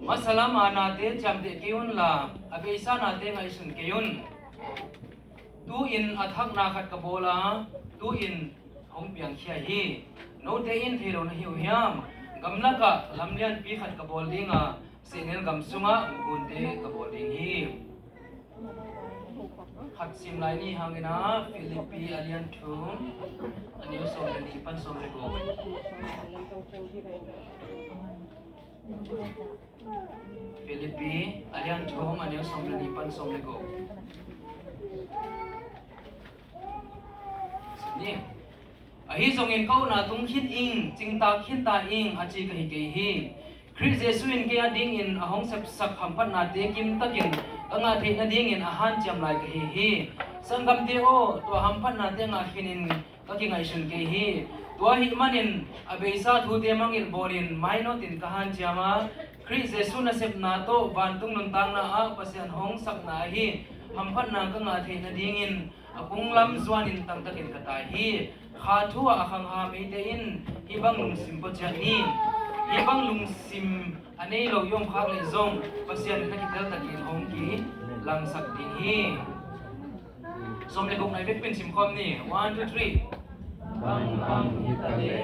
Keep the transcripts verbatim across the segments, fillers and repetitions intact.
Masa lama nate ciamteh kei unla, a beisa nate ngaihsun kei un. Tu-in a thakna khat ka bawl a, tu-in hong piangkhia hi. Note in thei lo na hi uh hiam? Gamlakah lam lianpi khat ka bawl ding a, sehnel gam sungah gunte ka bawl ding hi. Khat sim lai ni hangin a, Philippi a lian thum, a neu sawm le nih pan sawm le guk. Philippi a lian thum, a neu sawm le nih pan sawm le guk. Sim ni. Ahi zongin ka upna tung khin ing, cingtak khin ta ing, a ci ka hi kei hi. Khrih Jesuh in kei a dingin a hong sepsak hamphatnate kimtakin ka ngah theih nadingin a hanciam lai ka hi hi. Sanggamte aw, tua hamphatnate ngah khinin ka kingaihsun kei hi. Tua ahih manin a beisa thute mangngilh bawlin mainawtin ka hanciam a, Khrih Jesuh nasepna tawh vantung nuntakna ah Pasian hong sakna ahi hamphatna ka ngah theih nadingin a kunglam zuanin tangtakin ka tai hi. Kha thu ah a khangham eite in hih bang lungsim pua ciat ni. Hih bang lungsim a nei lo i om khak leh zong Pasian in a kiteltakin hong kilangsak ding hi. Sawm le guk nai bek pen sim khawm ni. One, two, three. Bangbang hi ta le,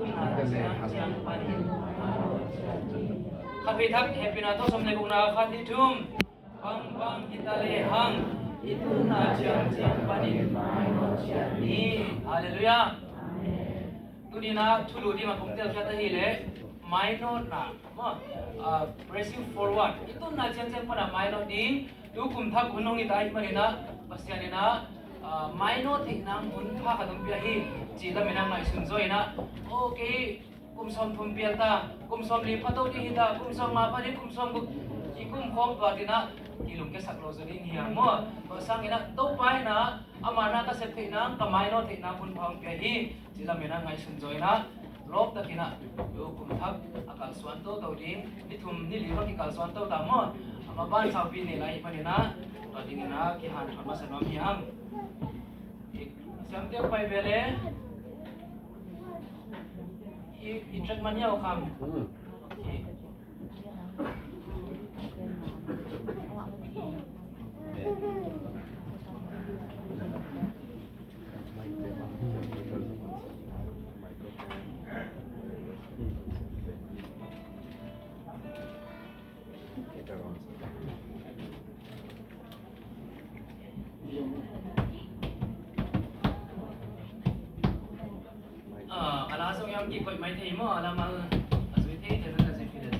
hi ta le hang. Khat vei thak hehpihna tawh sawm le gukna khat, nih, thum. Bangbang hi ta le hang, i tunna ciangciang panin mainawt ciat ni. Halleluiah. Tuni-in ah thulu ding a kong telkhiat ahih leh mainawtna maw, ah, pressing forward. I tunna ciangciang pan a mainawt ding. Tu kum thak hun hong hi ta ahih manin ah Pasian in ah, ah, mainawt theih nang hun pha khat hong pia hi cih lam in ah ngaihsun zaw in ah, okay, kum sawmthum pial ta, kum sawmli pha to ding hi ta, kum sawmnga pha ding, kum sawmguk, i kum khawng tua ding ah kilungkiasak lo zaw ding hi hang maw. Tua sangin ah Topa in ah ama na ka sep theih nang, ka mainawt theih nang hun pha hong pia hi cih lam in ah ngaihsun zaw in ah, lawptakin ah tu kum thak a kalsuan toto ding, ni thum ni li bang kikalsuan to ta maw. Amah ban saupi nei lai ahih manin ah tua dingin ah kihanthawn masa nuam hi hang. Siam tiang pai ve le. I, i track man hiau kham. Hmm. Okay. Ah, a la zong hiam kikoih mai thei maw, a la mal a zui thei thei zong a zui thei thei.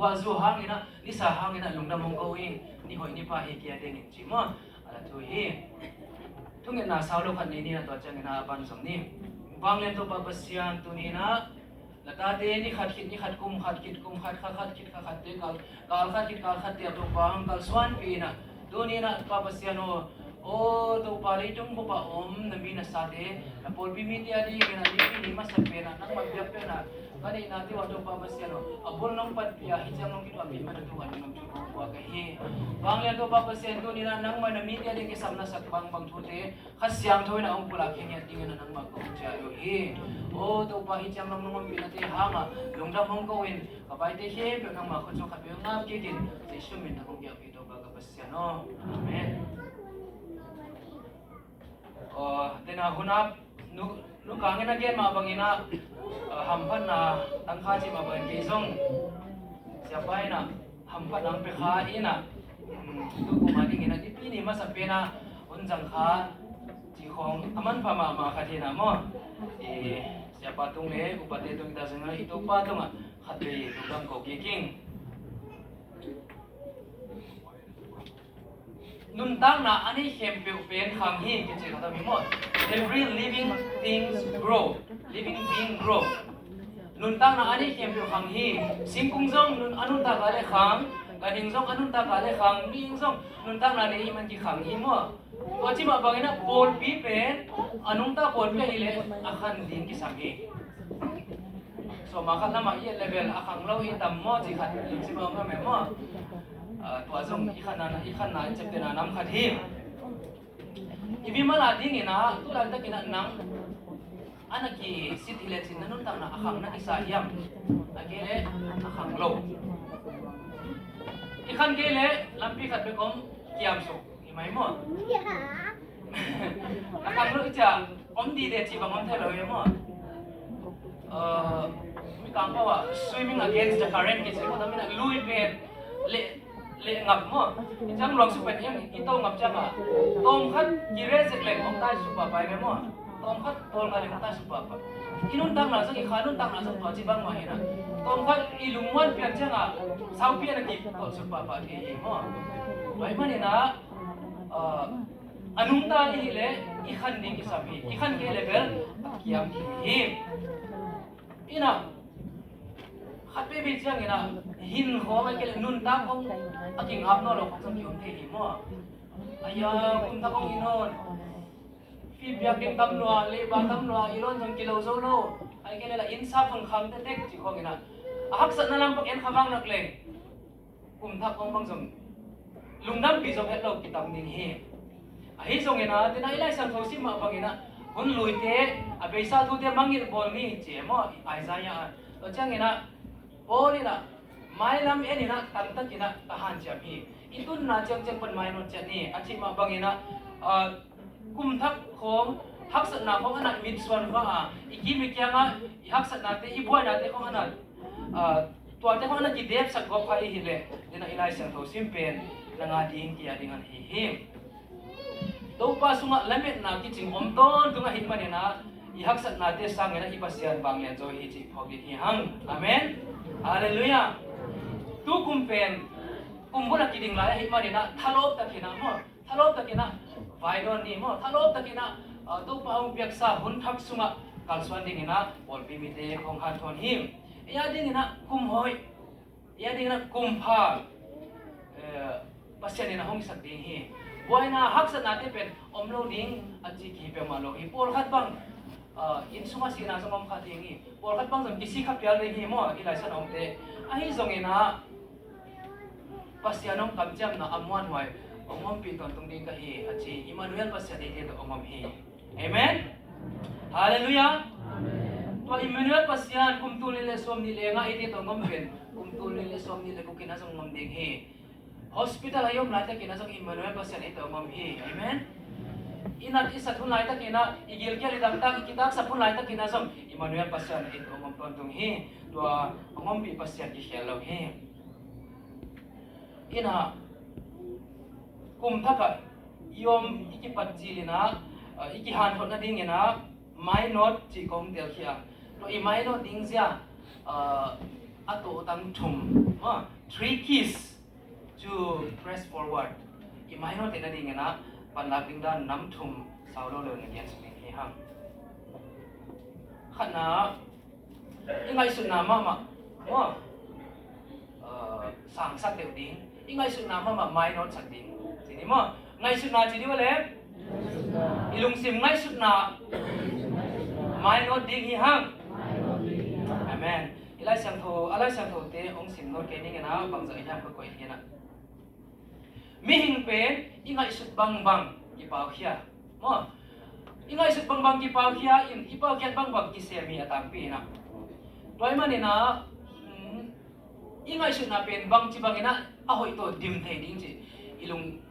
Guahzu hangin ah, nisa hangin ah lungdam hong ko hi. Ni hoih ni pha hi kia dingin ci maw? A la thu hi. Thungetna sau lo khat nei ni, a tua ciangin a ban zom ni. Vanglian Topa Pasian, tuni in ah na tate ni khat khit ni khat, kum khat khit kum khat, kha khat khit kha khat te, kal, kal khat khit kal khat te a Topa hong kalsuanpih in ah, tuni in ah Pa Pasian aw, aw Topa, leitung bup ah om na mi na sate, na pawlpi mite a dingin ah, nipi ni masa pen ah nangmah biak pen ah ka neihna te uh a Topa Pasian aw, a bul nong patpih a, hih ciang nong kituahpih man a tungah nong thu kong pua ka hi. Vanglian Topa Pasian, tuni in ah nangmah na mite a ding kisam na sak bangbang thute Kha Siangtho in a hong pulak hi ngiat dingin a nangmah kong ciah uh hi. Aw Topa, hih ciang nong nong ompihna te hangah lungdam hong ko in, ka vaite khempeuh nangmah khut sung khat vei hong ngap kik in, Jesu min a kong kiap hi Topa ka Pasian aw. Amen. Aw, tena hun ah nu, nu Kang in a gen mah bangin ah, ah, hamphatna tangkha cih mah bangin kei zong siapa in ah hamphatna hong pia kha in ah, um, tu kum a dingin ah nipi ni masa pen ah hun zang kha cih khawng a manpha mahmah khat hi in ah maw. I siapa tung le upate tung ta zang ah i Topa tungah khat vei lungdam ko kik ing. Nuntakna a nei khempeuh pen khang hi, kici khat a mi maw. Every living things grow. Living being grow. Nuntakna a nei khempeuh khang hi. Singkung zong nun, a nuntak a le khang, ganhing zong a nuntak a le khang, mihing zong nuntakna nei hi man kikhang hi maw. Tua ci mah bangin ah pawlpi pen a nungta pawlpi ahih leh a khan ding kisam hi. Sawma khat lamah i et leh bel a khang lo i tam maw cih khat lungsim a om lo meh maw? Ah, tua zong i khanna, i khanna, i ciaptehna nam khat hi. I mimal a dingin ah tu laitakin ah nang a na kisit hi lecin na nuntakna a khang na kisa hiam? A kei leh a khang lo. I khan kei leh lampi khat bek om, kiamsuk hi mai maw? A khang lo i ciah om dide cih bang om thei lo hi maw? Uh, Mikang pau ah swimming against the current kici maw, tua min ah lui pen leh, leh ngap maw? I ciang luang suk pen hiam i to ngap ciang ah tawm khat kire zek leng hong tai suk pahpah hi ve maw? Tawm khat tawl ngal leng hong tai suk pahpah. I nuntakna zong, i kha nuntakna zong tua ci bang mah hi in ah, tawm khat i lungmuan pian ciang ah saupi a na kitawl suk pahpah thei hi maw? Tua ahih manin ah, uh, a nungta i hih leh i khan ding kisam hi. I khan kei leh bel a kiam ding hi. In ah khat vei vei ciangin ah hin khawng a kei leh nuntak khawng a kingap nawn lo khawng zong kiom thei hi maw? Aya, kum thak khawng hi nawn. Fee piak ding tam lua, leiba tam lua, i loan zong kilo zo lo. A kei leh la inn sap khang khang tektek cih khawngin ah a haksatna lam pak en kha vang nak leh kum thak khawng bang zong lungdampih zong het lo kitam ding hi. Ahi zongin ah, tena i Lai Siangtho sim mah bangin ah, hun luite, a beisa thute mangngilh bawl ni ci e maw, Isaiah ah. Tua ciangin ah, Paul in ah, mailam en in ah, tantakin ah, ka hanciam hi. I tunna ciangciang pan mainawt ciat ni, a cih mah bangin ah, ah, kum thak khawng, haksatna khawng a na mitsuan kha a, i kim i kiangah i haksatnate, i buainate khawng a na, ah, tuate khawng a na kidepsak gawp kha i hih leh, tena i Lai Siangtho sim pen na ngah ding, kia ding a na hi hi. Topa sungah lametna kicing om tawntung ahih manin ah, i haksatnate sangin ah i Pasian vanglian zaw hi cih phawk ding hi hang. Amen. Halleluiah. Tu kum pen kum bul a kiding lai ahih manin ah, thalawp takin ah maw, thalawp takin ah vai dawn ni maw, thalawp takin ah, ah, Topa hong piaksa hun thak sungah kalsuan dingin ah pawlpi mite kong hanthawn hi. Ei a dingin ah kum hoih, ei a dingin ah kum pha, eh, Pasian in ah hong hisak ding hi. Buaina haksatnate pen om lo ding a ci kihi peuhmah lo hi. Pawlkhat bang Ah, inn sungah sihna zong om kha ding hi. Pawlkhat bang zong kisik kha phial ding hi maw, i Lai Siangtho omte. Ahi zongin ah Pasian hong kamciamna a muanhuai hong ompih tawntung ding ka hi a ci Immanuel Pasian eite tawh hong om hi. Amen. Halleluiah. Tua Immanuel Pasian kum tul nih le sawmnih le nga eite tawh hong om pen kum tul nih le sawmnih le guk in ah zong hong om ding hi. Hospital ah i om laitakin ah zong Immanuel Pasian eite tawh hong om hi. Amen. I nat i sat hun laitakin ah, i gilkial i dangtak i kitaksak hun laitakin ah zong Immanuel Pasian eite tawh hong om tawntung hi. Tua hong ompih Pasian kikhel lo hi. Inn ah kum thak ah i om i kipat cil in ah, i kihanthawn nadingin ah Minot cih kong telkhia. Tua i Minot ding zia, a tawhtang thum, three keys to press forward. I Minot te nadingin ah panlak ding dan nam thum sau lo lo na gen suk ding hi hang. Khatna, i ngaihsutna mahmah maw, sangsak deuh ding. I ngaihsutna mahmah Minot sak ding. Ci ni maw? Ngaihsutna ci ding uh le, i lungsim ngaihsutna Minot ding hi hang. Amen. I Lai Siangtho, a Lai Siangtho te hong sim nawn kei ning in ah, bangzah i hiam ka koih hi in ah. Mihing pen i ngaihsut bangbang kipaukhia maw? I ngaihsut bangbang kipaukhia in, i paukhiat bangbang kisem hi a tangpi in ah. Tua ahih manin ah, i ngaihsutna pen bangci bangin ah a hoih tawh dim thei ding ci. I lung,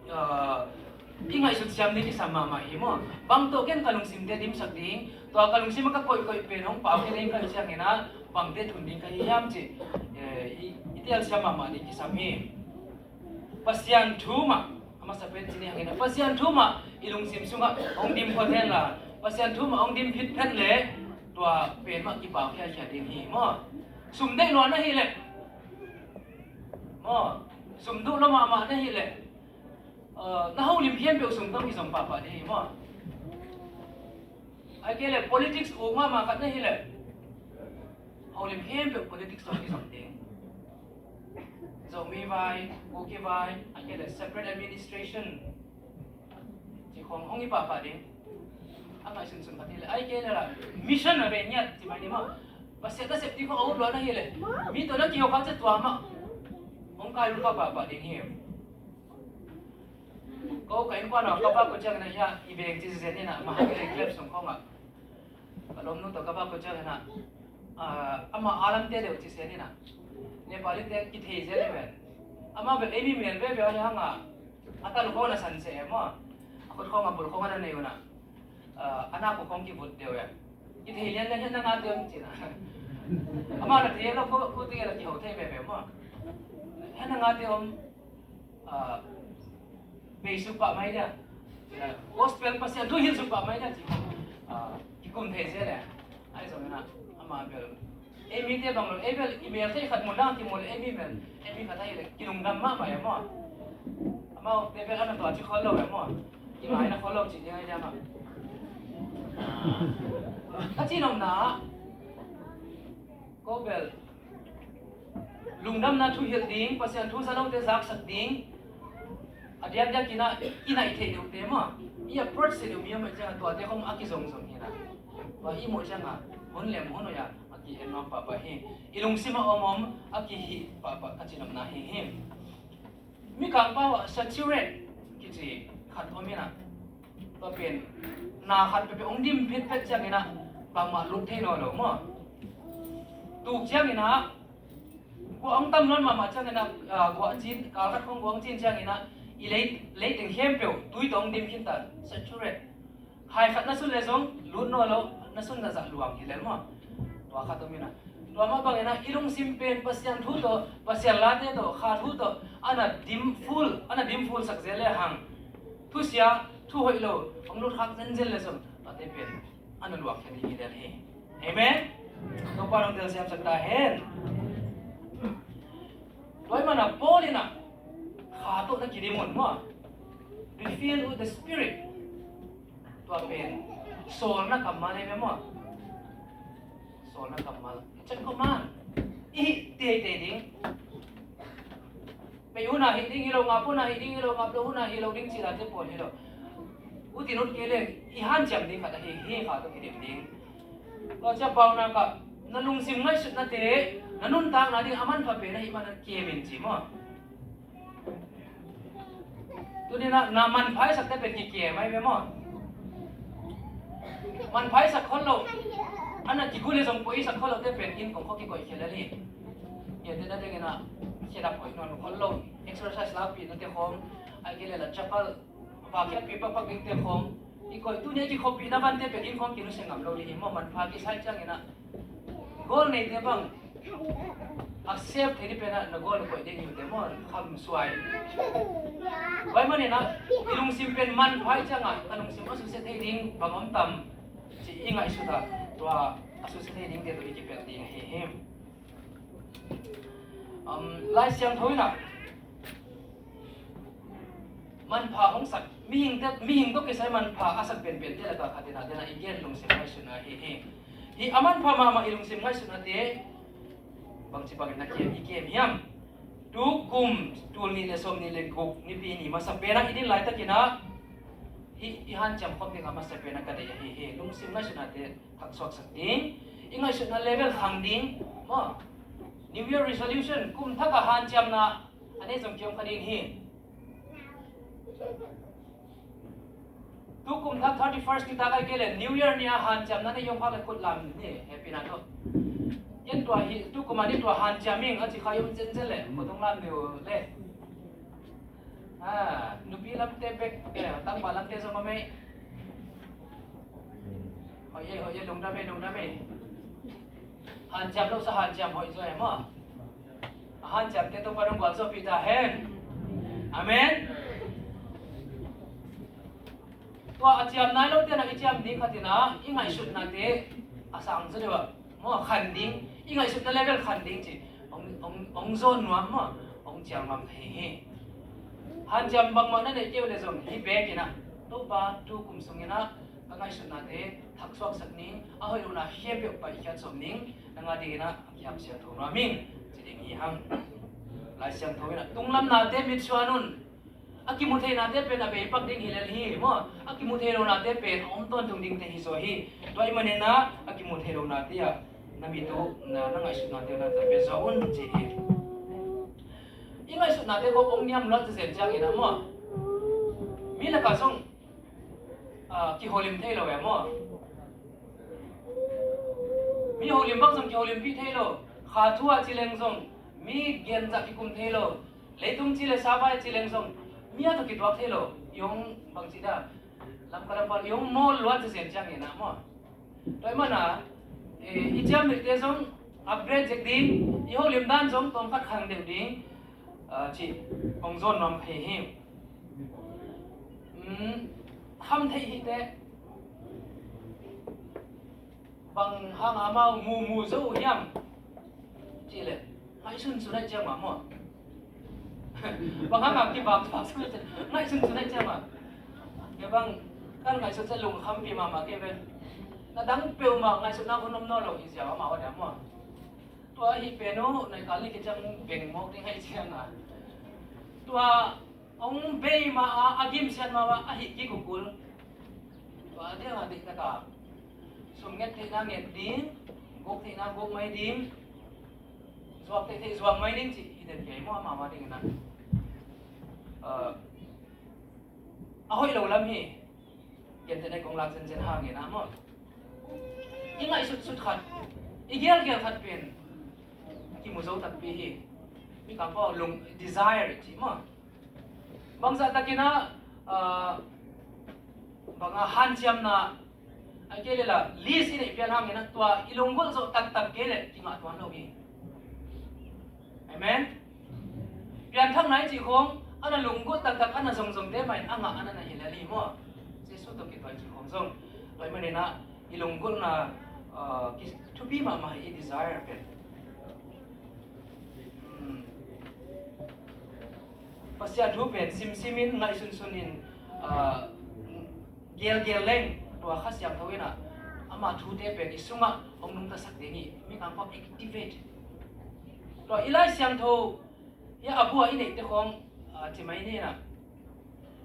i ngaihsut siam ding kisam mahmah hi maw? Bang tawh ken ka lungsimte dimsak ding, tua ka lungsim ah ka koihkoih pen hong paukhia ding ka hih ciangin ah bangte thun ding ka hi hiam ci. I, i telsiam mahmah ding kisam hi. Pasian thu mah, a masa pen ci ni hangin ah, Pasian thu mah i lungsim sungah hong dim phot hen la, Pasian thu mah hong dim phit phet le, tua pen mah kipau khiakhia ding hi maw? Sum deih lua na hih leh maw, sum duh lua mahmah na hih leh, na holim khempeuh sum tawh kizom pahpah ding hi maw? Ahih kei leh politics uk mahmah khat na hih leh, holim khempeuh politics tawh kizom ding. Zomi vai, Kuki vai, ahih kei leh separate administration ci khong hong hi pahpah ding. A ngaihsunsun khat hi leh, ahih kei leh la mission a vei ngiat ci mai ni maw? Pasian nasep ding khong a ut lua na hih leh, mi tawh na kihawk kha cia tua mah hong kai lua pahpah ding hi. Ko ka innkuan ah ka pa ko ciangin ah, hia i veng ci zen in ah, Mahakal Enclave sung khong ah ka lawmnu tawh ka pa ko ciangin ah, amah a lamte deuh ci zen in ah, Nepali te kithei zel hi ven. Amah bel ei mi mel veve ahi hang a, a tal khong a na san seh e maw, a khut khong a bul khong a na nei un ah, a nak uh khong kivut deuh e. Kithei lian le hian na ngate om ci na. Amah na thei lo, ko te la kiho thei veve maw. Hian na ngate om, beisuk pah mai dia. Gospel Pasian thu hilh suk pah mai dia ci. Kikum thei zel e. Ahi zongin ah amah bel, ei mite bang lo, ei bel i mel thei khat mun dang kimu leh ei mi bel, ei mi khat ahi leh kilungdam mahmah e maw. Amau te bel a na tua ci khol lo e maw. I mai na khol lo ci ding ahi dia mah. Ka ci nopna ah ko bel lungdamna thu hilh ding, Pasian thu za lote zaksak ding, a diakdiak in ah i naih theih deuhte maw, i approach theih deuh mi a muh ciangin tuate khong a kizongzong hi in ah, tua i muh ciangin hun lem hun hoih ah a ki-en nuam pahpah hi. I lungsim a om om a kihih pahpah ka ci nopna hi hi. Mikang pau ah saturate kici khat om in ah, tua pen na khat peuhpeuh hong dim phitphet ciangin ah bangmah lut thei nawn lo maw. Tuk ciangin ah guah hong tam nawn mahmah ciangin ah, guah cin, kal khat khong guah hong cin ciangin ah i lei, leiteng khempeuh tui tawh hong dim khin ta, saturate. Hai khat na sun leh zong lut nawn lo, na sun zahzah luang hi lel maw. Tua khat om in ah, tua mah bangin ah i lungsim pen Pasian thu tawh, Pasian late tawh, kha thu tawh a na dim full, a na dim full sak zel le hang, thusia, thu hoih lo hong lut khak zenzen leh zong tuate pen a na luang khin hi lel hi. Amen. Topa nong telsiam sak ta hen. Tua ahih manin ah Paul in ah kha tawh na kidim un maw, be filled with the Spirit. Tua pen sawlna kammal hi ve maw. Sawlna kammal, it's a command. I hih teitei ding. Pei hun a hih ding hi lo, ngap hun a hih ding hi lo, ngap lo hun a hih lo ding ci dante pawl hi lo. Ut in ut kei leng i hanciam ding khat ahi hi, kha tawh kidim ding. Tua ciang paunak ah na lungsim ngaihsutnate na nuntakna ding a manpha pen ahih manin kem in ci maw? Tuni-in ah na manpha i sakte pen kikem ahi ve maw? Manpha i sak khol lo, a na kigu le zong poi i sak khol lote pen inn kong khua kikoih khia lel hi. Hiate na dingin ah khedap hoih nawn khol lo, exercise lakpihnate khawng, ahih kei leh la chapel vakhiatpih pakpak dingte khawng i koih, tuni a kikhoppihna vante pen inn khawng kinusia ngam lo ding hi maw? Manpha kisai ciangin ah goal neite bang a sep thei ni pen ah na goal koih ding hi te maw? Kham suai. Tua ahih manin ah i lungsim pen manpha i ciangah ka lungsim a susia thei ding bang om tam ci i ngaihsut ah tua a susia thei dingte tawh i kipelh ding ahi hi. Um, Lai Siangtho in ah manpha hong sak, mihingte, mihing tawh kisai manpha a sak penpente lakah khat in ah, den ah i gen lungsim ngaihsutna ahi hi. Hih a manpha mahmah i lungsim ngaihsutnate bangci bangin na kem, i kem hiam? Tu kum tul nih le sawmnih le guk Nipi ni masa pen ah i din laitakin ah hih i hanciam khop ding a masa pen ah ka deih ahi hi. Lungsim ngaihsutnate thaksuaksak ding, i ngaihsutna level khang ding maw? New Year resolution, kum thak a hanciamna a nei zong kiom kha ding hi. Tu kum thak thirty first ni tak ahih kei leh New Year ni a hanciamna nei om kha leh khut lam ni, hehpihna tawh. Ken tua hi, tu kum a ni tua hanciam ing a ci kha i om zenzen leh khut hong lam ni uh le. Ah, nupi lamte bek, eh, tangval lamte zong om ei. Hoih ei, hoih ei, lungdam ei, lungdam ei. Hanciam lo sa hanciam hoih zaw ei maw? A hanciamte Topa in hong gualzawhpih ta hen. Amen. Tua a ciam nai lote na i ciam ding khat in ah i ngaihsutnate a sang zaw deuh ah maw, khan ding, i ngaihsutna level khan ding ci. Hong, hong, hong zawn nuam maw, hong ciang nuam kha hi hi. Hanciam bangmah na neih kei uh leh zong hih bek in ah, Topa, tu kum sungin ah ka ngaihsutnate thaksuaksak ning, a hoih lohna khempeuh paihkhiat sawm ning, nang a dingin ah a kiam siangtho nuam ing ci ding hi hang. Lai Siangtho in ah tunglam nate mitsuan un. A kimu theihnate pen a bei pak ding hi lel hi maw? A kimu thei lonate pen a om tawntung dingte hi zaw hi. Tua ahih manin ah a kimu thei lonate ah na mit uh, na, na ngaihsutnate uh na pia zaw un ci hi. I ngaihsutnate khawng hong niam luat zenzen ciangin ah maw, mi lakah zong, ah, kiholim thei lo e maw? Mi holim bang zong kiholimpih thei lo. Kha thu ah ci leng zong mi gen zah kikum thei lo. Leitung ci le savai ci leng zong mi a tawh kituak thei lo. I hong bangci dah, Lamka lampa i hong mawl luat zenzen ciangin ah maw? Tua ahih manin, eh, i ciam neihte zong upgrade zek ding, i holim dan zong tawmkhat khang deuh ding, ah, cih hong zawn nuam kha hi. Hmm, kham theih hi teh. Bang hang amau mumu zo uh hiam? Cih leh ngaihsunsun ahih ciang mah maw? Bang hang a kivakvak zo uh, ngaihsunsun ahih ciang mah. Kei bang kan ngaihsut ciang lungkhampi mahmah kei ve. Na dang peuhmah ngaihsutna hun om nawn lo hi ziau amau a diam maw? Tua ahih pen uh, naikal ni kiciang beng mawk ding ahih ciang a, tua hong bei ma a, a gimsiat ma a, a hih kik uh kul. Tua a diang a deihtak a sum nget theihna nget ding, guk theihna guk mai ding, zuak theih theih zuak mai ding cih hi den kei maw, amau a dingin ah. A hoih lo lam hi. Gentehna kong lak zenzen hangin ah maw, i ngaihsutsut khat, i gelgel khat pen kimu zo takpi hi. Mikang pawl lung desire i cih maw, bangzah takin ah, ah, bang a hanciamna, ahih kei leh la list i neih pian hangin ah tua i lunggulh zawh taktak kei leh kingah tuan lo hi. Amen. Pianthakna i cih khawng a na lunggulh taktak a na zongzongte mah in a ngah a na na hi lel hi maw? Jesuh tawh kituak i cih khawng zong. Tua ahih manin ah i lunggulhna, ah, ki, thupi mahmah hi, i desire pen. Hmm. Pasian thu pen simsim in, ngaihsunsun in, ah, gelgel leng tua Kha Siangtho in ah ama thute pen i sungah hong nungtasak ding hi. Mikang pawl activate. Tua i Lai Siangtho hi a, a bua i neihte khawng, ah, ci mai ni in ah,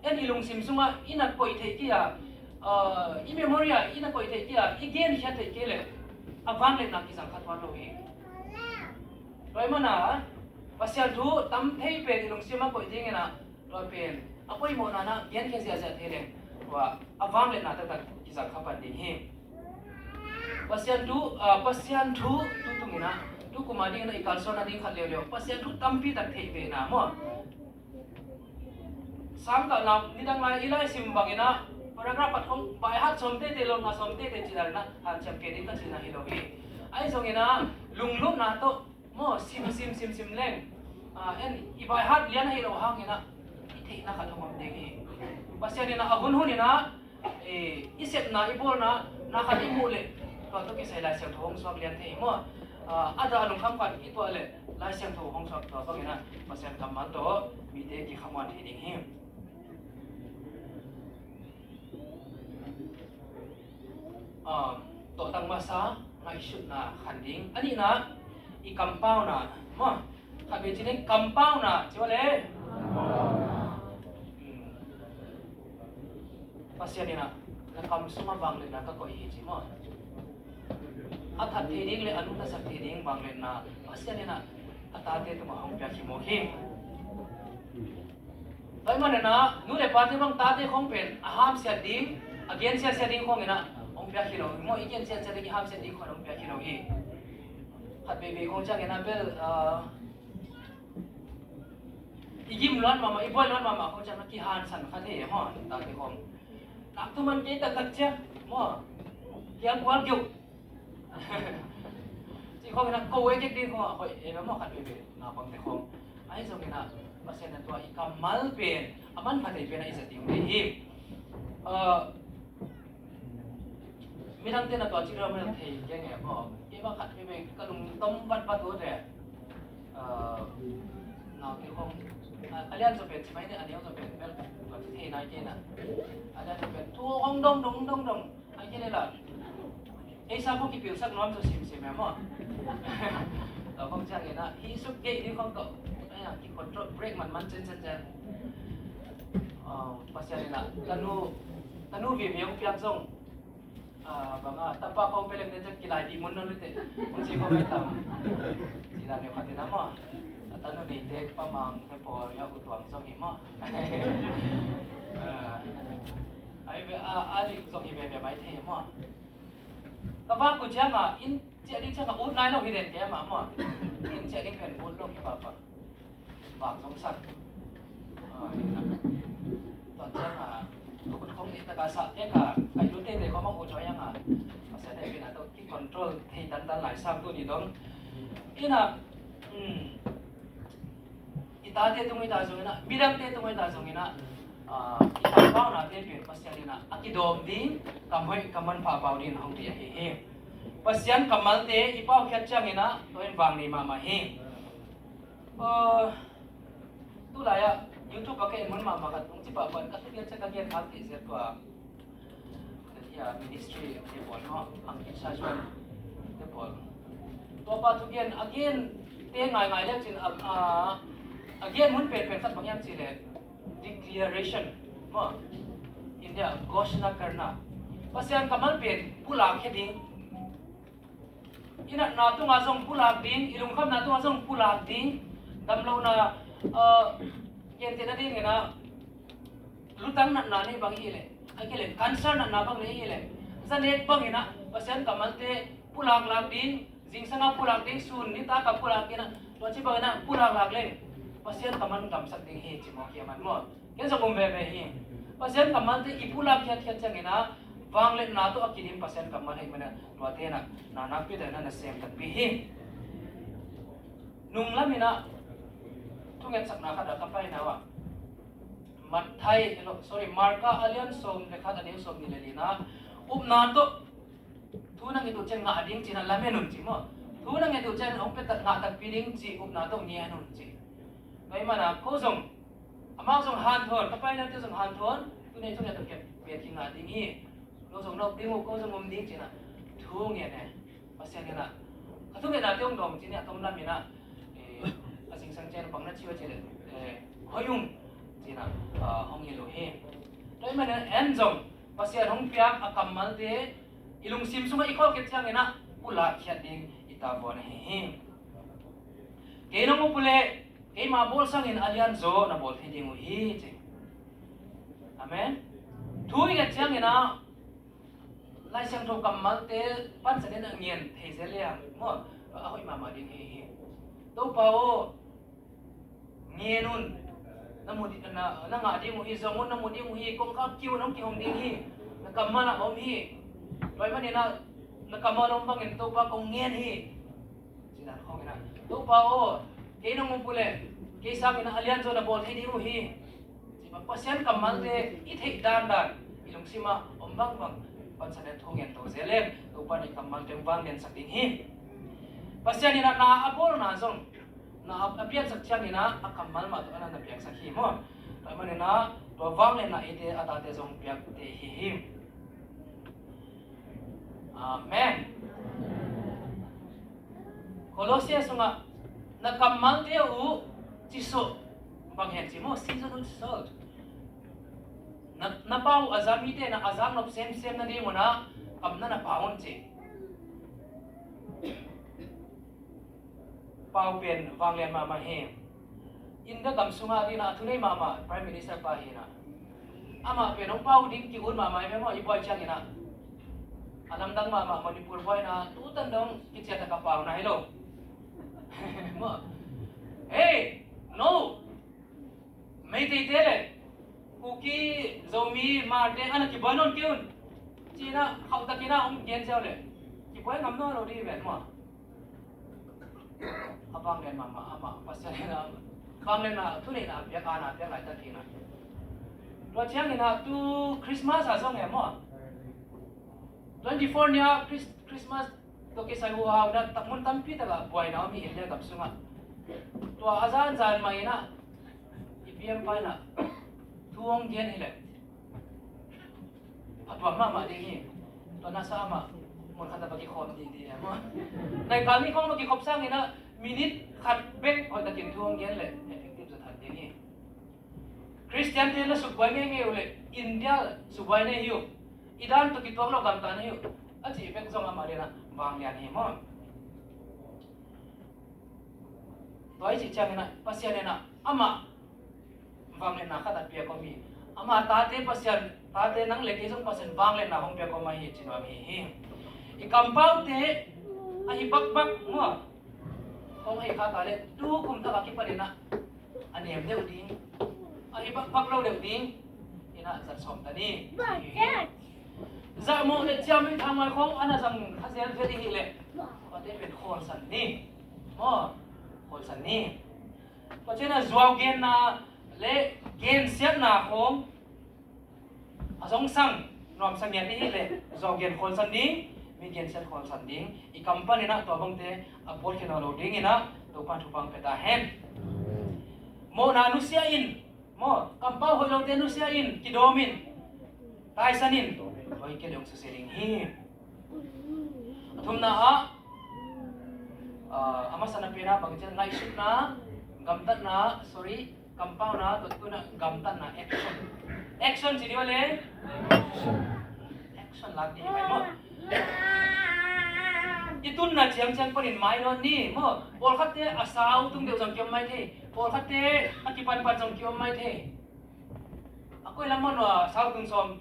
en i lungsim sungah i na koih theih kei a, ah, i memory ah i na koih theih kei a, i genkhiat theih kei leh a vangliatna kizang kha tuan lo hi. Tua ahih manin ah Pasian thu tam thei pen i lungsim ah koih dingin ah, tua pen a poimawhna in ah genkhia ziahziah thei leng, tua a vangliatna taktak kizang kha pan ding hi. Pasian thu, ah, Pasian thu tu tungin ah, tu kum a dingin ah i kalsuan nading khat leuleu, Pasian thu tampi tak theih ve na maw. Sangkah nidang lai i laisim bangin ah, paragraph khat khong by heart sawm teitei, lo nga sawm teitei cih dan in ah hanciam kei ding ka cih na hi lo hi. Ahi zongin ah lunglutna tawh maw, sim sim sim sim leng, ah, en i by heart lian ahih loh hangin ah i theihna khat hong om ding hi. Pasian in ah a hunhun in ah, eh, i sepna, i bawlna, na khat i muh leh, tua tawh kisai Lai Siangtho hong suak lian thei hi maw. Ah, a dah lungkham khat i tuah leh Lai Siangtho hong suak, tua bangin ah Pasian kammal tawh mite kikhamuan thei ding hi. Ah, tawhtang masa, ngaihsutna khan ding. A nihna, i kampauna maw. Khat vei ci ning, kampauna ci maw le. Hmm. Pasian in ah na kam sungah vangliatna ka koih hi ci maw. A that thei ding le a nungta sak thei ding vangliatna Pasian in ah a tate tungah hong piak hi mawk hi. Tua ahih manin ah nu le pate bang tate khong pen a hamsiat ding, a gensiatsia ding khong in ah hong piak hi lo hi maw. I gensiatsia ding, i hamsiat ding khong hong piak hi lo hi. Khat veivei khong ciangin ah bel, ah, i gim luat mahmah, i buai luat mahmah khong ciang a kihansan kha thei hi maw, tate khong. Nak tu man kei taktak ciang maw, kiang kual kiu. Ci khong in ah ko e kek ding khong a hoih e maw, khat veivei naupangte khong. Ahi zongin ah Pasian in tua i kammal pen a manpha thei pen ah i zat ding hi. Ah, midangte na tua ci lo mel thei keng e maw. Kei bang khat veivei ka lungtom vatvat ut e. Ah, naute khong, ah, a lian zaw pen ci mai ni, a neu zaw pen bel tua ci thei nai kei na. A lian zaw pen thu hong dong dong dong dong. Ai kei le la. Ei sa khong kipilsak nuam zaw simsim e maw. Tua khong ciangin ah hih suk gei ding khong tawh, ai a ki control, break manman cen cen cen. Ah, Pasian in ah tanu, tanu vive hong piak zong, ah, bang a, tapa khong pelem ne ciang kilai dih mun no lute. Hong ci khong ai tam. Ci dan neu khat in ah maw. A tanu neite Pa Mang, He Paul, ya U Tuang zong hi maw. Ah, ai ve, a, a dik zong hi veve mai thei maw. Ka vak uh ciangah, inn ciah ding ciangah ut nai lo hi den kei mah maw. Inn ciah ding pen ut lo hi papa. Vak zong sak. Ah, tua ciangah, tua khut khong nih taka sah kei ka, ka i lu teitei khong mah ut ciangah, Pasian in pen a tawh ki control thei tantan lai sam tu ni dong. Ina, hmm. I tate tung i ta zongin ah, midangte tung i ta zongin ah, ah, i kampaunate pen Pasian in ah a kidawm ding, kam hoih kam manpha pau ding hong dih ahi hi. Pasian kammalte i paukhiat ciangin ah tua in vang nei mahmah hi. Ah, tulai ah YouTube ah ka en mun mahmah khat tung ci pahpah in ka thupian ciang ka gen khak theih zia tua. Tua hi a ministry te pawl maw, Angkit Sazuan te pawl. Tua pa thugen a gen te ngaingai le cin a, a, a gen mun penpen khat bang hiam cih leh declaration maw. India, ghoshna karna. Pasian kammal pen pulak khia ding. I natna tungah zong pulak ding, i lungkhamna tungah zong pulak ding, damlohna, uh, gentehna dingin ah, lutang natna nei bang i hih leh, a kileh cancer natna bang nei i hih leh, zanek bangin ah Pasian kammalte pulak lak ding, zingsangah pulak ding, sun nitak ah pulak ding ah, tua ci bangin ah pulak lak leng Pasian kammal damsak ding hi ci mawk hi a man maw. Ken zong um veve hi. Pasian kammalte i pulak khiatkhiat ciangin ah, vangliatna tawh a kidim Pasian kammal hi manin ah, tuate in ah na nakpi tak in ah na sem takpi hi. Nunglam in ah thungetsakna khat ah ka paina uh ah, Matthai, sorry, Marka a lian sawm le khat, a neu sawm nih le li-na, upna tawh thu na nget uh ciang ngah ding ci-in ah lamen un ci maw. Thu na nget uh ciang hong pia tak, ngah takpi ding ci, upna tawh ngen un ci. Tua ahih manin ah ko zong, amau zong hanthawn, ka painate zong hanthawn, tu ni thunget tawh kiang pen kingah ding hi. No zong nop ding uh, ko zong om ding ci-in ah thu ngen e. Pasian in ah ka thungetnate hong dawng ci-in ah, a tomlam in ah, eh, a zingsang ciang bang na ci uh a cih leh, eh, hoih ung ci-in ah, ah, hong hilh uh hi. Tua ahih manin ah en zong Pasian hong piak a kammalte i lungsim sungah i khawlkhiat ciangin ah, Lahkhiat ding i tavuan ahi hi. Kei nong up uh leh keima bawl sangin a lianzaw na bawl thei ding uh hi, ci. Amen. Thu i nget ciangin ah Lai Siangtho kammalte pansanin a ngen thei zel liang maw, a hoih mahmah ding hi hi. Topa aw, ngen un. Na mu di-, na, na ngah ding uh hi, zong un, na mu ding uh hi, kongkhak kiu un, hong kihong ding hi. Na kammal ah om hi. Tua ahih manin ah na kammal om bangin Topa kong ngen hi. Ci dan khawng in ah, Topa aw, kei nong up uh leh kei sangin ah a lianzaw na bawl thei ding uh hi. Ci bang Pasian kammalte i theih dandan i lungsim ah om bangbang pansanin thu ngen to zel leng Topa in i kammalte hong vangliansak ding hi. Pasian in ah na a bawlna zong na a, a piaksak ciangin ah a kammal mah tawh a na na piaksak hi maw. Tua ahih manin ah tua vangliatna eite a tate zong piak te hi hi. Amen. Kolosia sungah na kammalte uh cisawh bang hen ci maw, season with salt. Na, na pau uh a za mite na a zaknop semsem nading un ah kamna na pau un ci. Pau pen vanglian mahmah hi. India gam sungah ding a thunei mahmah Prime Minister pa hi na. Amah pen hong pau ding ki-ut mahmah hi ve maw, i buai ciangin ah. A lamdang mahmah Manipur buai na, tutan dong kiciat a ka pau na hi lo. Maw. Hey, no. Meiteite le Kuki, Zomi, Hmarte ana kibuai nawn kei un. Ci-in ah khauhtakin ah hong gen ziau le kibuai ngam nawn lo ding hi ven maw. A vanglian mahmah, amah Pasian in ah vangliatna, thuneihna a piak, aana a piak laitak hi na. Tua ciangin ah tu Christmas ah zong e maw, twenty four ni-a Chris-, Christmas tawh kisai huhau in ah mun tampi takah buaina om hi India gam sungah. Tua a zanzan mah in ah i P M pa in ah thu hong gen hi leh a tuam mahmah ding hi. Tua nasa amah mun khat ah va kikhawm ding ding e maw. Naikal ni khawng va kikhop sangin ah minute khat bek hoihtakin thu hong gen leh effective zaw that ding hi. Khristiante na subuai ngeingei uh leh India subuai na hi uh. I dan tawh kituak lo gamta na hi uh, a cih bek zong amah ding ah vanglian hi maw. Tua i cih ciangin ah Pasian in ah amah vangliatna khat a piak om hi. Amah tate Pasian, tate nang le kei zong Pasian vangliatna hong piak om ahi ci nuam hi hi. I kampaute ahi bakbak maw, hong hei kha ta leh tu kum thak a kipanin ah a nem deuh ding, ahi bakbak lo deuh ding in ah zat sawm ta ni. Zahmawh le ciamnuih thanuai khawng a na zang kha zel zel i hih leh, tuate pen khawlsan ni maw, khawlsan ni. Tua ciangin ah zuau genna le gensiatna khawng a zong sang nuamsa ngiat i hih leh zuau gen khawlsan ding, mi gensiat khawlsan ding. I kam panin ah tua bangte a pawtkhia nawn lo dingin ah Topa thupha hong pia ta hen. Mawhna nusia in maw, kampau hoih lote nusia in, kidawm in, taisan in, tua hi kei leh hong susia ding hi. A thumna ah, ah, a masa na pen ah bang ci a, ngaihsutna, gamtatna, sorry, kampauna, tua tun ah gamtatna, action. Action ci dih uh leh? Action lak dih hi mai maw. I tunna ciangciang panin mainawt ni maw. Pawlkhatte a sau tung deuh zong ki-om mai thei. Pawlkhatte a kipanpan zong ki-om mai thei. A koi lam maw, a sau tung sawm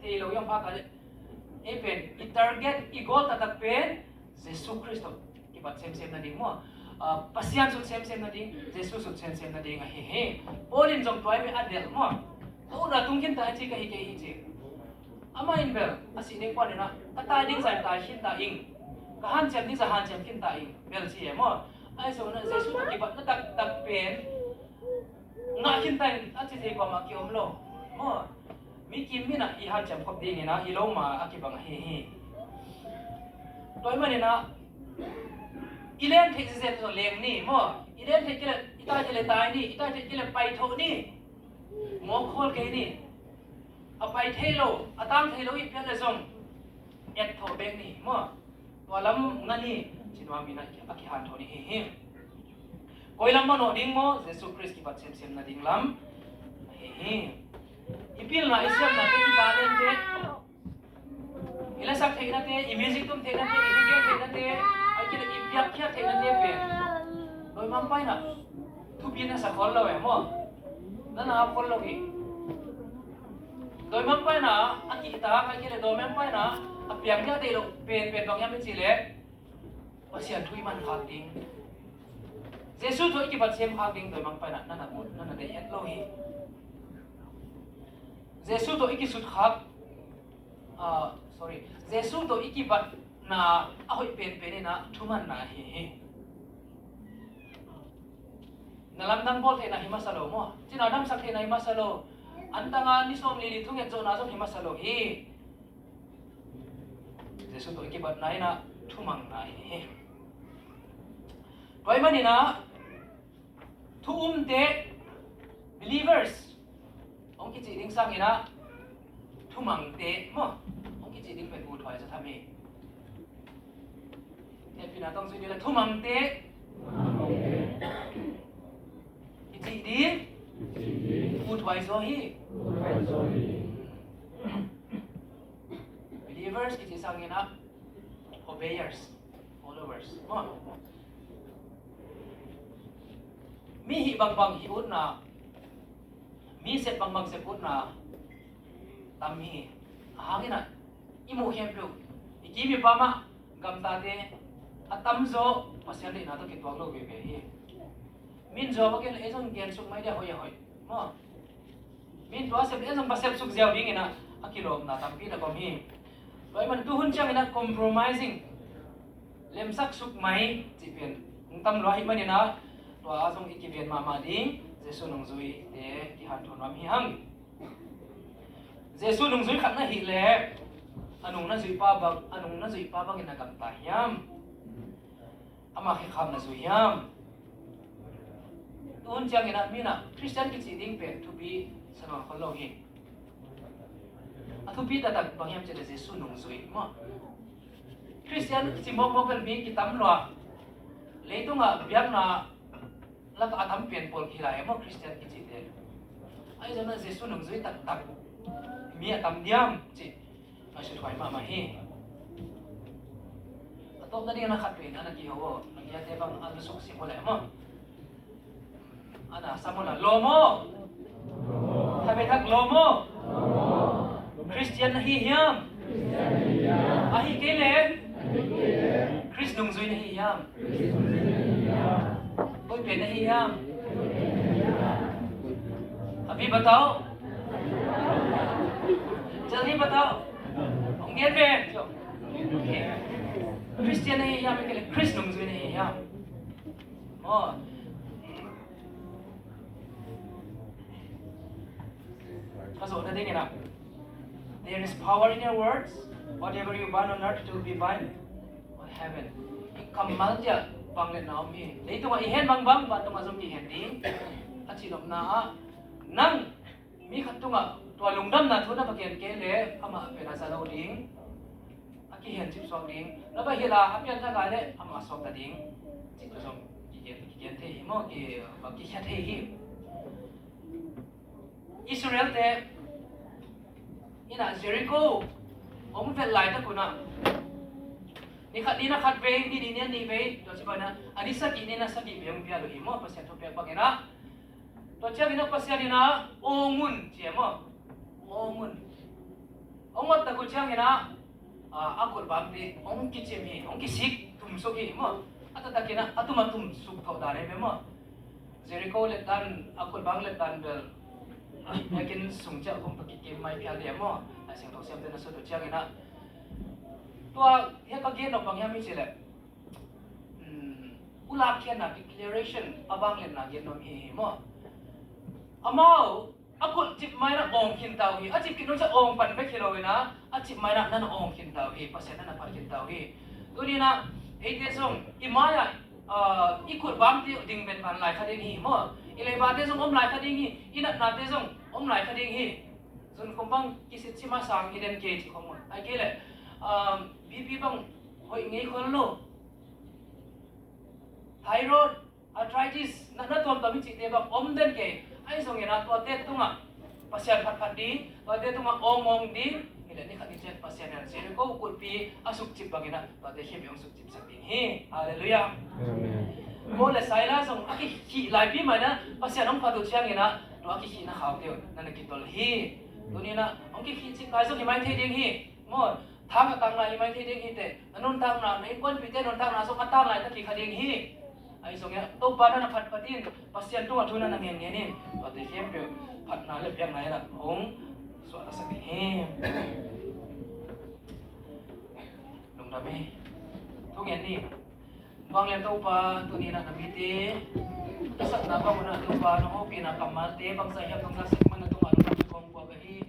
thei lo i om pha kha leh, ei pen i target, i goal taktak pen Jesu Khrist tawh kibat semsem nading maw. Ah, Pasian sut semsem nading, Jesu sut semsem nading ahi hi. Paul in zong tua hi ve, a delh maw. A ut a tung khin ta hi ci, ka hi kei hi ci. Amah in bel a sih ding kuan in ah, ka tai ding zah tai khin ta ing, ka hanciam ding zah hanciam khin ta ing bel ci e maw. Ahi zongin ah Jesu tawh kibatna taktak pen ngah khin ta in a ci thei kuamah ki-om lo maw. Mi kim in ah i hanciam khop dingin ah i lo ma a kibang ahi hi. Tua ahih manin ah i len theih zia tawh leng ni maw. I len theih kei leh i tai theih leh tai ni, i tai theih kei leh pai thawh ni. Mawk khawl kei ni. A pai thei lo, a tang thei lo i piak leh zong et thawh bek ni maw. Tua lam ngah ni, ci nuam in ah a kihanthawn i hi hi. Koi lam manawh ding maw, Jesu Khrist kibat semsem nading lam ahi hi. I pilna, i siamna, i talente I lasak theihnate, i music tum theihnate, i thugen theihnate, a kile i piakkhiat theihnate pen dawimangpa in ah thupi na sa khol lo e maw? Na na khol lo hi. Dawimangpa in ah a kihtak, a kile dawimangpa in ah a piang dia deih lo pen pen bang hiam i cih leh Pasian thu i man khak ding, Jesu tawh i kibat sem khak ding dawimangpa in ah na na mut, na na deih het lo hi. Jesu tawh i kisut khak, ah, sorry, Jesu tawh i kibatna a hoih penpen in ah thumanna hi hi. Na lamdang bawl theihna hi masa lo maw? Cina damsak theihna hi masa lo. Antanga ni sawm li li thunget zawhna zong hi masa lo hi. Jesu tawh i kibatna in ah thumangna hi hi. Tua ahih manin ah thu umte, believers hong kici ding sangin ah thumangte maw? Hong kici ding pen U Thuai Zo tham hi. Hehpihna tawh zui ding le thumangte kici ding U Thuai Zo hi. Believers kici sangin ah obeyers, followers maw? Mi hih bangbang hih utna, mi sep bangbang sep utna tam hi. A hang in ah i muh khempeuh, i kim i pam ah gamtate a tamzaw Pasian deihna tawh kituak lo veve hi. Min zaw bangin ei zong gen suk mai dia hoih a hoih maw? Min tua sep, ei zong va sep suk ziau dingin ah a kilawmna tampi tak om hi. Tua ahih man tu hun ciangin ah compromising, lemsak suk mai cih pen hong tam lua ahih manin ah tua zong i kiven mahmah ding, Jesu nungzuite kihanthawn nuam hi hang. Jesu nungzui khat na hih leh a nung na zuihpa bang, a nung na zuihpa bangin na gamta hiam? Ama khekhap na zui hiam? Tu hun ciangin ah mi in ah Khristian kici ding pen thupi sa nawn khol lo hi. A thupi taktak bang hiam cih leh Jesu nungzui maw? Khristian kici mawkmawk bel mi kitam lua. Leitungah biakna lakah a tam pian pawl kihi lai e maw, Khristian kicite. Ahi zongin ah Jesu nungzui taktak mi a tam diam cih ngaihsut huai mahmah hi. A tawpna dingin a khat pen a na kiho aw, na kiate bang a lusuk sim aw leh maw? A na sam aw la, lawm aw. Tha bek thak lawm aw. Khristian na hi hiam? Ahi kei leh Khrist nungzui na hi hiam? Koi pen na hi hiam? अभी बताओ। जल्दी बताओ। Hong gen ve. Khristian na hi hiam, ahi kei leh Khrist nungzui na hi hiam? Maw? Ka zawhna dingin ah, there is power in your words. Whatever you bind on earth, it will be bind on heaven. I kammal ciang vangliatna om hi. Leitungah i hen bangbang, vantungah zong kihen ding. A cihnopna ah, nang mi khat tungah tua lungdamna thu na va gen kei leh amah pen a za lo ding, a kihencip suak ding. Na va hilh a, a pianthak lai leh amah suakta ding. Cih tua zong kigen, kigen thei hi maw, ki, va kikhia thei hi. Israel-te in ah Jericho hong vet laitak un ah, ni khat ni in ah khat vei, ni nih ni in ah nih vei, tua ci bangin ah a ni sagih ni in ah sagih vei hong pial uh hi maw, Pasian thupiak bangin ah. Tua ciangin ah Pasian in ah awng un ci e maw? Awng un. Hong ot tak uh ciangin ah, a, a kulhbangte hong kicim hi, hong kisik tumsuk hi maw? A taktakin ah a tum a tumsuk thawh dan hi ve maw? Jericho let dan, a kulhbang let dan bel a biakinn sung ciah hong tua kikim mai phial ding maw? A siangtho siamte na sut uh ciangin ah, tua hiah ka gen nop bang hiam i cih leh, um, ulak khiatna declaration, a vangliatna gen nuam hi hi maw? Amau a kulh cip mai in ah awng khin ta uh hi. A cip khit nung ciang awng pan bek hi lo in ah, a cip mai in ah na na awng khin ta uh hi, Pasian na na phat khin ta uh hi. Tuni in ah eite zong i mai-ah, ah, i kulhbangte ding pen van lai kha ding hi maw? I leibate zong om lai kha ding hi. I natnate zong om lai kha ding hi. Zun khum bang kisit cim a sang hi den kei ci khong maw? Ahih kei leh, um, B P bang hoih ngei khol lo. Thyroid, arthritis, na, na tuamtuam i cihte bang om den kei. Ahi zongin ah tuate tungah Pasian phatphat ding, tuate tungah awngawng ding. Hi leh ni khat ni ciang Pasian Pasian in a Jericho kulhpi a sukcip bangin ah tuate khempeuh hong sukcipsak ding hi. Halleluiah. Amen. Paul le Silas zong a kikhih laipi mah in ah Pasian hong phat uh ciangin ah tua a kikhihna khaute uh na na kitol hi. Tuni in ah hong kikhih cik lai zong hi mai thei ding hi. Maw, thang a tang lai hi mai thei ding hi teh. Na nuntakna, na innkuanpihte nuntakna zong a tang lai tak hi kha ding hi. Ahi zongin ah Topa na na phatphat in, Pasian tungah thu na na ngen ngen in, tuate khempeuh phatna le biakna in ah hong suahtaksak ding hi. Lungdam hi. Thungen ni. Vanglian Topa, tuni in ah na mite a satna bang un ah Topa, na hopihna kammalte bangzah hiam nong zaksak man na tungah lungdam kong puak ahi.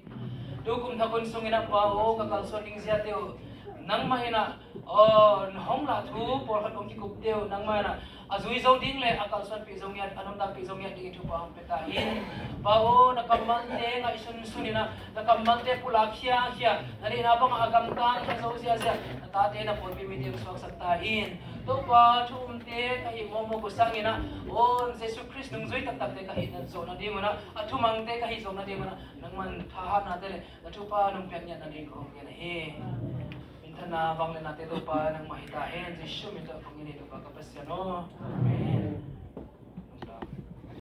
Tukum thakun sungin ah Pa aw, ka kalsuan ding ziate uh nangmah in ah, aw, na hong lah thu pawlkhat hong kikupte uh nangmah in ah a zui zo ding le a kalsuanpih zo ngiat, a nuntakpih zo ngiat dingin thupha hong pia ta in. Pa aw, na kammalte ngaihsunsun in ah, na kammalte pulak khiakhia, na deihna bangah a gamtang khia zo ziahziah na tate na pawlpi mite hong suaksak ta in. Topa, thu umte ka hih mawkmawk uh sangin ah, aw, Jesu Khrist nungzui taktakte ka hih na zawh nadingun ah, a thumangte ka hih zawh nadingun ah nangman thahatnate le na thupha nong piak ngiat nading kong ngen ahi. Minthanna, vangliatnate Topa nangmah hi ta hen. Jesu min tawh kong ngen hi Topa ka Pasian aw. Amen.